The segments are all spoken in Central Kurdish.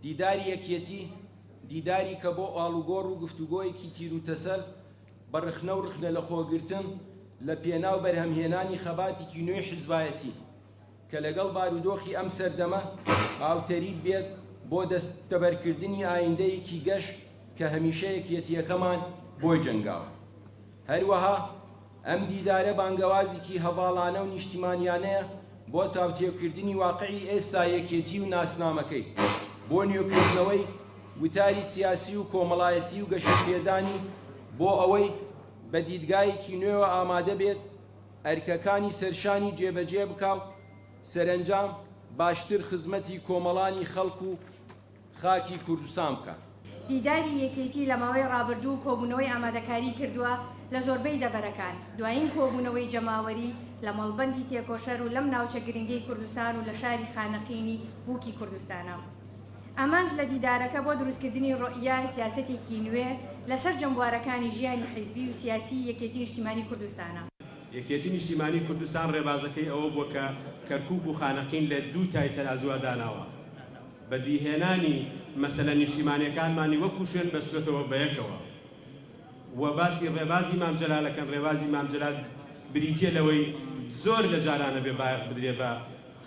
دیداری یەکیەتی، دیداریکە بۆ ئاڵوگۆڕ و گفتوگۆیەکی تیروتەسەل بە ڕخنە و ڕخنەلەخۆگرتن لە پێناو بەرهەمهێنانی خەباتێکی نوێی حیزبایەتی کە لەگەڵ بارودۆخی ئەم سەردەمە هاوتەریب بێت بۆ دەستەبەرکردنی ئایندەیەکی گەش کە هەمیشە یەکیەتییەکەمان بۆی جەنگاوە. هەروەها ئەم دیدارە بانگەوازێکی هەڤاڵانە و نیشتیمانیانەیە بۆ تاوتوێکردنی واقعی ئێستا یەکێتی و ناسنامەکەی، بۆ نوێکردنەوەی وتاری سیاسی و کۆمەڵایەتی و گەشەپێدانی بۆ ئەوەی بە دیدگایەکی نوێوە ئامادە بێت ئەرکەکانی سەرشانی جێبەجێ بکا و سەرەنجام باشتر خزمەتی کۆمەڵانی خەڵک و خاکی کوردستان بکات. دیداری یەکێتی لە ماوەی ڕابردوو کۆبوونەوەی ئامادەکاری کردووە لە زۆربەی دەڤەرەکان، دوایین کۆبوونەوەی جەماوەری لە مەڵبەندی تێکۆشەر و لەم ناوچە گرنگەی کوردستان و لە شاری خانەقینی بووکی کوردستانە. ئامانج لە دیدارەکە بۆ دروستکردنی ڕوئیا سیاسەتێکی نوێ لە سەرجەم بوارەکانی ژیانی حیزبی و سیاسی یەکێتی نیشتیمانی کوردستانە. یەکێتی نیشتیمانی کوردستان ڕێبازەکەی ئەوە بووە کە کەرکوک و خانەقین لە دوو تای تەرازووا داناوە. بەدیهێنانی مەسەلە نیشتیمانیەکانمانی وەکو شوێن بەستوەتەوە بەیەکەوە و باسی ڕێبازی مام جەلال ئەکەن، ڕێبازی مام جەلال بریتیە لەوەی زۆر لە جاران ئەبێ بایەخ بدرێ بە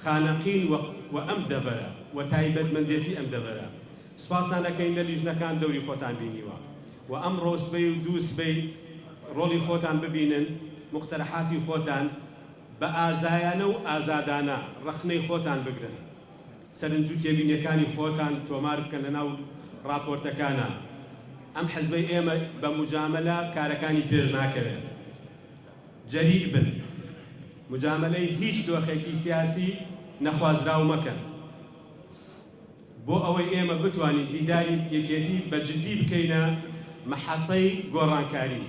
خانەقین و و ئەم دەڤەرە و تایبەتمەندێتی ئەم دەڤەرە. سوپاستان ئەکەین لە لیژنەکان دەوری خۆتان بینیوە و ئەمڕۆ و سبەی و دوو سبەی ڕۆڵی خۆتان ببینن، موقتەرەحاتی خۆتان بە ئازایانە و ئازادانە ڕەخنەی خۆتان بگرن. سەرنج و تێبینیەکانی خۆتان تۆمار بکەن لەناو ڕاپۆرتەکانا. ئەم حزبەی ئێمە بە موجامەلە کارەکانی پێش ناکەوێ. جەریئ بن. موجامەلەی هیچ دۆخێکی سیاسی نەخوازراو مەکەن. بۆ ئەوەی ئێمە بتوانین دیداری یەکێتی بە جدی بکەینە مەحەتەی گۆڕانکاری.